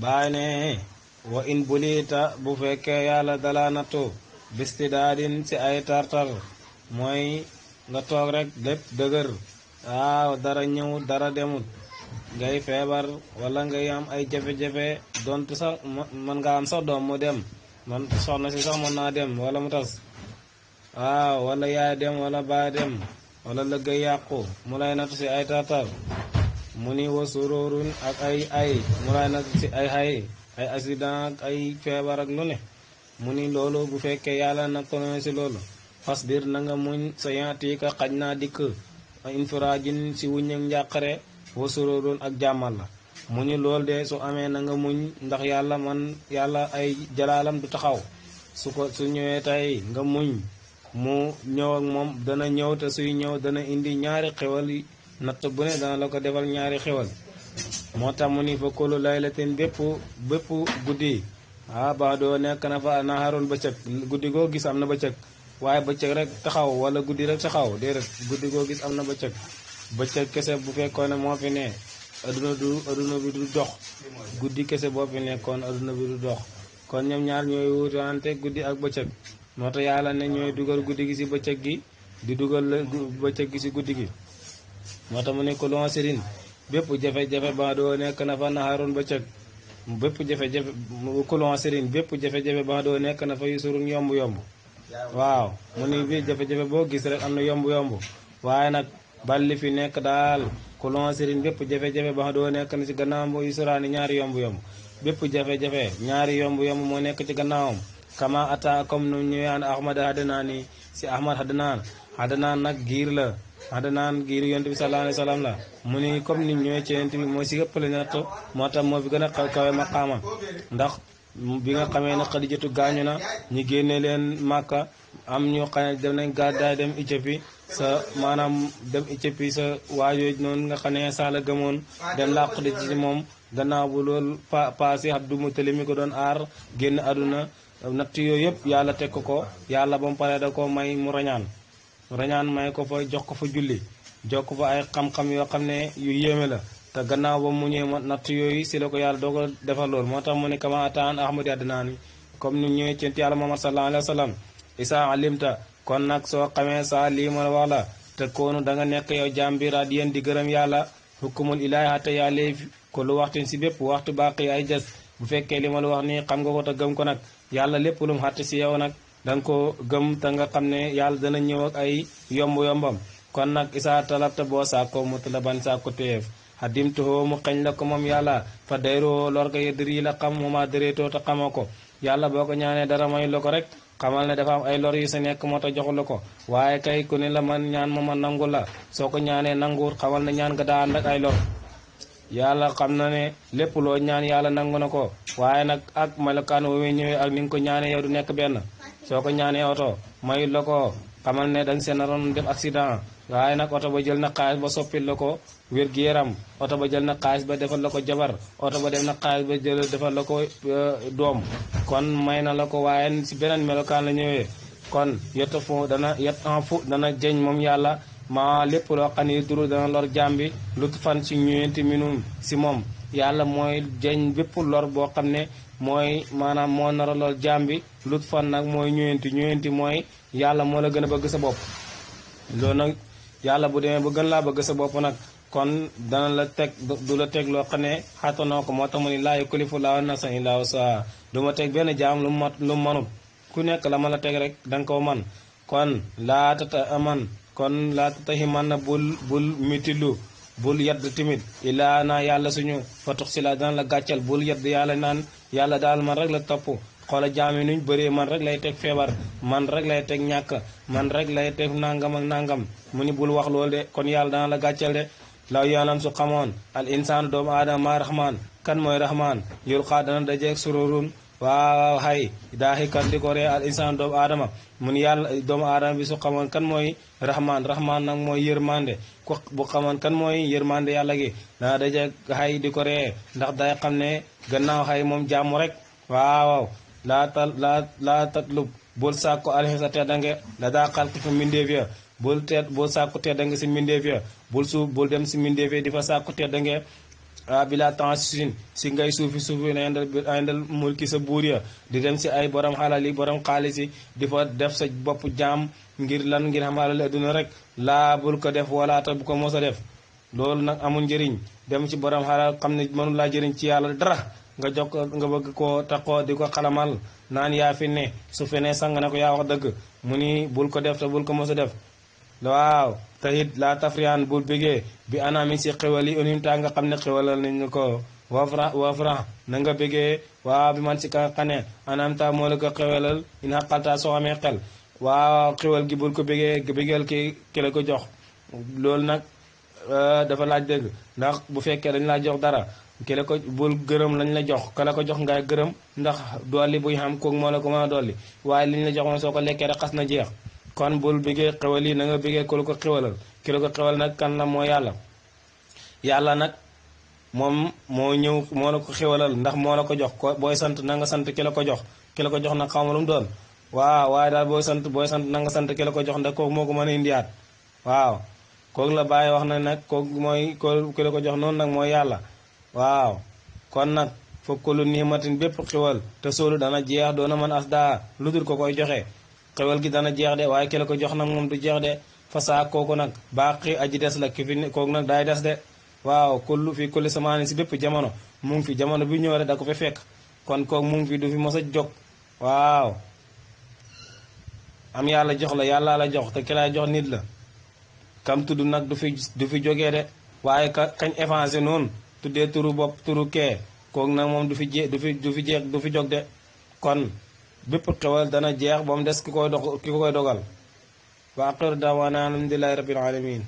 baay ne wa in bulita bu fekkee yàlla dala nattu bistidaadin ci ay tartar mooy nga toog rek lépp dëgër waaw dara ñëw dara demut ngay feebar wala ngay am ay jafe-jafe donte sax man nga am sax doom mu dem man soxna si sax mën naa dem wala mu tas waaw wala yaay dem wala baay dem wala lëggéey yàqu mu lay nattu ci ay tartar mu ni wa sururun ak ay mu lay nattu ci ay accident ak ay feebar ak lu ne mu ni loolu bu fekkee yàlla nattu na ci loolu fasbir na nga muñ sa yantika xaj naa dikk infiraajin ci wuñ ak njàqare wa sururun ak jàmmal la mu ni loolu de su amee na nga muñ ndax yàlla ay jalaalam du taxaw su ñëwee tey nga muñ mu ñëw ak moom dana ñëw te suy ñëw dana indi ñaari xewal natt bu ne dana la ko defal ñaari xewal moo tax mu ni fa kullu laylatin bépp guddi ba doo nekk na fa naharun bëccëg guddi goo gis am na bëccëg waaye bëccëg rek taxaw wala guddi rek taxaw déedéet guddi goo gis am na bëccëg kese bu fekkoon ne moo fi ne adduna bi du dox guddi kese boo fi nekkoon adduna bi du dox kon ñoom ñaar ñooy wutante guddi ak bëccëg moo tax yàlla ne ñooy dugal guddi gi ci bëccëg gi di dugal bëccëg gi ci guddi gi moo tax mu ne ko lon sirin bépp jafe-jafe ba doo nekk na fa naxaroon bëccëg bépp jafe-jafe kulon sirin bépp jafe-jafe ba doo nekk na fa yusurun yomb-yomb waaw mu ni bi jafe-jafe boo gis rek am na yomb-yomb waaye nag balli fi nekk daal kulon sirin bépp jafe-jafe ba doo nekk na ci gannaawam yusuraani ñaari yomb-yomb bépp jafe-jafe ñaari yomb-yomb moo nekk ci gannaawam kama ata comme nu ñëwee an ahmad hadanaan si ahmad hadanaan nag giir la hadanaan giir yonent bi sallallahu alayhi wa sallam la mu ni comme ni ñëwee ci yonent bi mooy si ëppale natt moo tax moo fi gën a kawe maqaama ndax bi nga xamee ne Xadijatu gaañu na ñu génne leen Màkka am ñu xam ne dem nañ gàddaay dem Éthiopie sa maanaam dem Éthiopie sa waajooju noonu nga xam ne saala gëmoon dem làqu di ci moom gannaaw bu loolu passé Abdou Moutalib mi ko doon aar génn àdduna natt yooyu yëpp yàlla teg ko yàlla ba mu paree da ko may mu rañaan may ko fa jox ko fa julli jox ko fa ay xam-xam yoo xam ne yu yéeme la te gannaaw ba mu ñëwee natt yooyu si la ko yàlla doo ko defal loolu moo tax mu ne kama ataan ahmadi adnaan comme ni ñëwee ci yàlla Muhammad sallallahu alayhi wa sallam isa alimta kon nag soo xamee sa lii ma wax la te koonu da nga nekk yow jaam bi radiyan di gërëm yàlla hukumul ilaahi hatta yàlla ko lu waxtin si bépp waxtu baaqi ay jas bu fekkee li ma la wax nii xam nga ko te gëm ko nag yàlla lépp lu mu xatte si yow nag da nga ko gëm te nga xam ne yàlla dana ñëw ak ay yomb-yombam kon nag isa talabta boo saako mutlaban saako téyeef xadimtuhoo mu xeñ la ko moom yàlla fa dayroo lor ga yëdër yi la xam moma dëreetoo te xamoo ko yàlla boo ko ñaanee dara may la ko rek xamal ne dafa am ay lor yu sa nekk moo tax joxu la ko waaye kay ku ne la man ñaan ma nangu la soo ko ñaanee nanguwut xamal ne ñaan nga daa ànd ak ay lor yàlla xam na ne lépp loo ñaan yàlla nangu na ko waaye nag ak melokaan woowee ñëwee ak ni nga ko ñaanee yow du nekk benn soo ko ñaanee oto mayut la ko xamal ne danga seen naroon def accident waaye nag oto ba jël na xaalis ba soppil la ko wér-gi-yaram oto ba jël na xaalis ba defal la ko jabar oto ba def na xaalis ba jël defal la ko doom kon may na la ko waaye si beneen melokaan la ñëwee kon yetta fu dana jeñ moom yàlla ma lépp loo xam ne duru dana lor jàmbi lut fan si ñëwenti minum si moom yàlla mooy jeñ bépp lor boo xam ne mooy maanaam moo nar a lor jàmbi lut fan nag mooy ñëwenti mooy yàlla moo la gën a bëgg sa bopp loolu nag yàlla bu demee ba gën laa bëgg sa bopp nag kon dana la teg du la teg loo xam ne xattanoo ko moo tax mu ni laa yukallifu llaahu nafsan illaa wus'ahaa du ma teg benn jaam lu mu manut ku nekk la ma la teg rek da nga ko man kon laa tatahiman na bul mitilu bul yedd timit ilaa naa yàlla suñu fa tux si la dana la gàccal bul yedd yàlla naan yàlla daal man rek la topp xoola jaam yi nuñ bëree man rek lay teg feebar man rek lay teg ñàkk man rek lay teg nangam ak nangam mu ni bul wax loolu de kon yàlla dana la gàccal de law yaanam su xamoon al insaanu doomu aadama maa rahmaan kan mooy rahmaan yul xaa dana dajeeg sururun waaw hay daaxi kan di ko ree al insaanu doomu aadama mu ni yàlla doomu aadama bi su xamoon kan mooy rahmaan nag mooy yërmande ku bu xamoon kan mooy yërmande yàlla gi dana dajeeg hay di ko ree ndax day xam ne gannaaw hay moom jàmm rek waaw laa tatlub bul sàkku alxisa teddange la daa xalqi fa mbindeef ya bul sàkku teddange si mbindeef ya bul dem si mbindeef ya di fa sàkku teddange bila tensin si ngay suufi ne indal mulki sa buur ya di dem si ay borom xalal yi borom xaalis yi di fa def sa bopp jaam ngir lan ngir xam xalal adduna rek laa bul ko def wala ta bu ko mos a def loolu nag amul njëriñ dem ci borom xalal xam ne mënu laa jëriñ ci yàlla dara nga jox ko nga bëgg koo taxoo di ko xalamal naan yaa fi ne su fenee sang ne ko yaa wax dëgg mu ni bul ko def te bul ko mos a def waaw te it laa tafriyaan bul bégee bi anaami si xewal yi unim ta nga xam ne xewalal nañu ko wafra na nga bégee waaw bi man si ka xane anam ta moo la ko xewalal in xaqalta soo xamee xel waaw xewal gi bul ko bégeel ki la ko jox loolu nag dafa laaj dëgg ndax bu fekkee dañ laa jox dara ki la ko bul gërëm lañ la jox ka la ko jox ngay gërëm ndax dolli buy xam koog moo la ko mën a dolli waaye liñ la jox moom soo ko lekkee rek xas na jeex kon bul bëggee xewal yi na nga bëggee ku la ko xewalal ki la ko xewal nag kan la moo yàlla nag moom moo ñëw moo la ko xewalal ndax moo la ko jox ko booy sant na nga sant ki la ko jox ki la ko jox nag xaw ma lu mu doon waaw waaye daal booy sant na nga sant ki la ko jox ndax kooku moo ko mën a indiyaat waaw kooku la bàyyi wax na nag kooku mooy ki la ko jox noonu nag mooy yàlla waaw kon nag fokk lu niimatin bépp xewal te soolu dana jeex doona mën as daa lu dul ko koy joxe xewal gi dana jeex de waaye ki la ko jox nag moom du jeex de fasaa kooku nag baaqi aji des la ki fi kooku nag daay des de waaw kullu fi kulli samaani si bépp jamono mu ngi fi jamono bi ñëw rek da ko fi fekk kon kooku mu ngi fi du fi mos a jóg waaw am yàlla jox la yàlla la jox te ki lay jox nit la kam tudd nag du fi jógee de waaye kañ avancé noonu tuddee turu bopp turu kee kooku nag moom du fi jeex du fi jóg de kon bépp xewal dana jeex ba mu des ki koy dogal wa axiru daawaana alhamdulillahi rabbil alamin